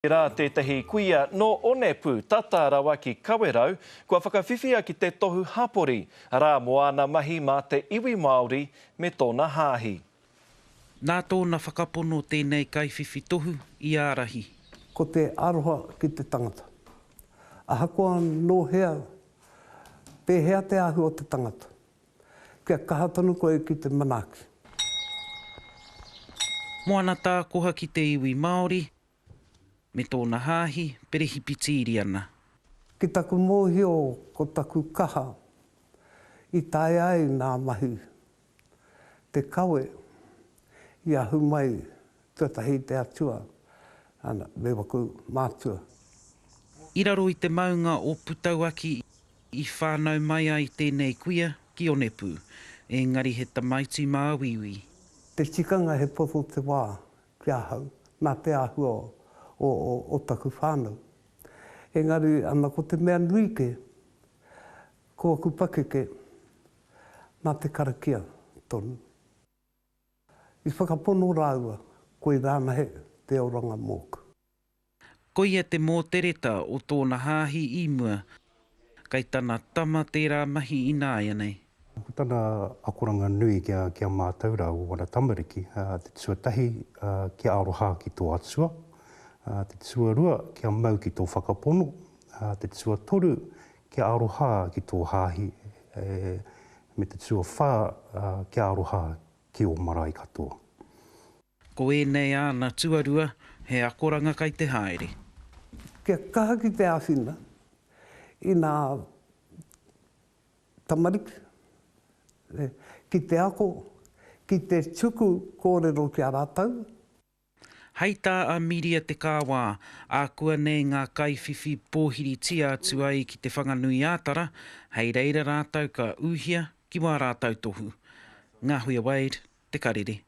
Tērā tētahi kuia nō Onepū tata rawa ki Kawerau kua whakawhiwhia ki te tohu hapori, arā, mō āna mahi mā te iwi Māori me tōna hāhi. Nā tōna whakapono tēnei kaiwhiwhi tohu i ārahi. Ko te aroha ki te tangata. Ahakoa nō hea, pēhea te āhua o te tangata, kia kaha tonu koe ki te manaaki. Moana tākoha ki te iwi Māori, me tōna hāhi Perehipitīriana. Ki taku mōhio ko taku kaha i taea ai nā mahi te kawe i ahu mai tuatahi i te Atua, ana, me waku mātua. I raro i te maunga o Putauaki i whānau mai ai tēnei kuia ki Onepū, engari he tamaiti māuiui. Te tikanga he poto te wā ki ahau, nā te āhua o taku whānau. Engari, ana, ko te mea nui kē, ko aku pakeke, nā te karakia tonu. I whakapono rāua, koirā anahe te oranga mōku. Koia te mōtereta o tōna hāhi i mua, kei tana tama tērā mahi ināianei. Ko tana akoranga nui ki a mātou rā o wana tamariki, te tuatahi kia aroha ki tō Atua, te tuarua kia mau ki tō whakapono, te tuatoru kia aroha ki tō hāhi, me te tuawhā kia aroha ki ō marae katoa. Ko ēnei āna tuarua, he akoranga kai te haere. Kia kaha ki te āwhina i nā tamariki, ki te ako, ki te tuku kōrero ki a rātou. Hei tā a Miria Te Kāwā, ākuanei ngā kaiwhiwhi pōhiritia atu ai ki Te Whanganui-ā-Tara, hei reira rātou ka ūhia ki wā rātou tohu. Ngahuia Wade, Te Karere.